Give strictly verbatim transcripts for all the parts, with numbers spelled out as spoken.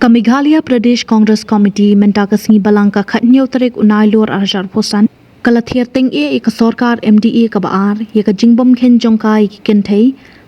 Ka Meghalaya Pradesh Congress Committee mynta ka sngi Balang ka khathynñiew tarik u Nailur arhajar arphew san ka la thiar tyngeh ïa ka sorkar M D A kaba ar ïa ka jingbymkhein jong ka ïa ki kynthei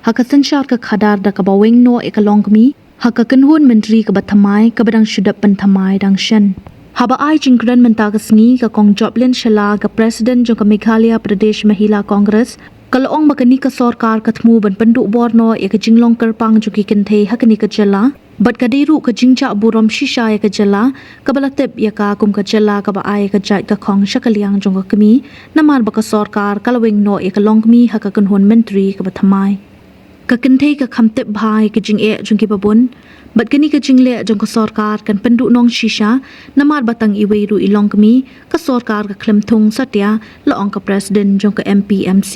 ha ka synshar ka khadar da kaba weng noh ïa ka longkmie ha ka kynhun myntri kaba thymmai kaba dang shu dep pynthymmai dang shen. Haba ai jingkren mynta ka sngi, ka Kong Joplin Shylla, ka President jong ka Meghalaya Pradesh Mahila Congress, ka la ong ba kane ka sorkar ka thmu ban pynduh bor noh ïa ka jinglong kyrpang jong ki kynthei ha kane ka jylla bad ka dei ruh ka jingjah burom shisha ïa ka jylla kaba la tip ïa ka kum ka jylla kaba ai ïa ka jait ka khong sha ka liang jong ka kmie, namar ba ka sorkar ka la weng noh ïa ka longkmie ha ka kynhun myntri kaba thymmai. Ka kynthei ka kham tip bha ïa ka jingeh jong kiba bun bad kane ka jingleh jong ka sorkar kan pynduhnong shisha, namar ba tang iwei ruh i longkmie ka sorkar ka khlem thung satia, la ong ka President jong ka M P M C.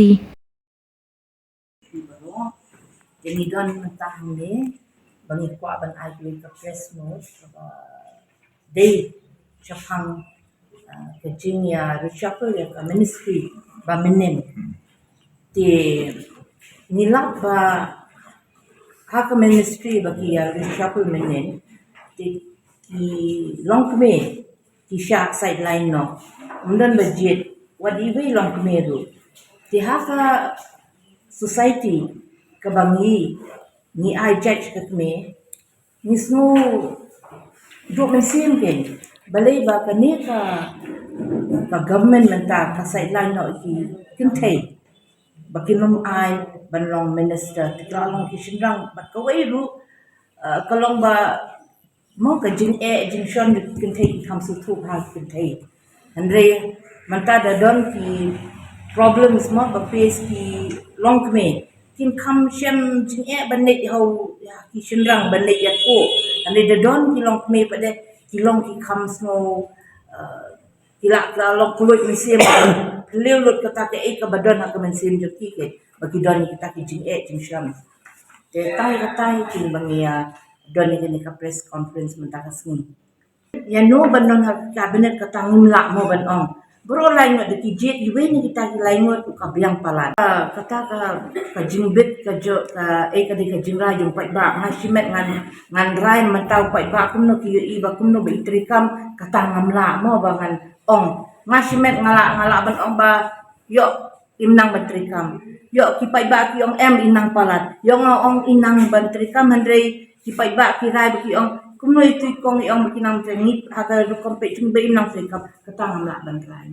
Ngi don mynta hangne ba ngi kwah ban ai kawei ka press note kaba dei shaphang, ah, ka jingïa reshuffle ïa ka ministry ba mynnin. Te ngi lap ba ha ka ministry ba ki ïa reshuffle mynnin, te ki longkmie ki shah sideline noh. Ym don ba jied wat iwei i longkmie ruh. Te ha ka society kaba ngi, ngi ai judge ka kmie, ngi sngewduh mynsiem kein balei ba kane ka, ka government mynta ka sideline noh ïa ki kynthei ba kin ym ai ban long minister. Te ka la long ki shynrang bad kawei ruh, eh, ka long ba mo ka jingeh jingshon jong ki kynthei ki kham sngewthuh ha ki kynthei. Hynrei mynta da don ki problems mo ba face ki longkmie, kin kham shem jingeh ban leit ha u, ïa ki shynrang ban leit ïathuh. Hynrei da don ki longkmie pat de ki long ki kham sngew, eh, ki la, la long kylluid mynsiem. Phylliew lut kata kaei kaba don ha ka mynsiem jong ki, ke ba ki don kita ki jingeh jingshon. Te tang ïa kata ïa kine ba ngi ïa don ïa kane ka press conference mynta ka sngi. Ïa no ban don ha ka cabinet kata ngim lah mo ban ong. Baroh lai ngut da ki jied, iwei na kita ki lai ngut ruh ka biang palat. Ah, kata ka, ka jingbit ka jong ka, eh, ka dei ka jingrai jong u paidbah. Nga shimet ngan, ngan rai mynta u paidbah kumno ki ïohi ba kumno ba i treikam, kata ngam lah mo ba ngan ong. Nga shimet nga lah, nga lah ban ong ba ïoh im nang ban treikam. Ïoh ki paidbah ki ong em i nang palat. Ïoh nga ong i nang ban treikam, hynrei ki paidbah ki rai ba ki ong kumno itu i kong i ong ba ki nang ban treikam, ha ka rukom peit jong ba im nang treikam. Kata ngam lah ban rai.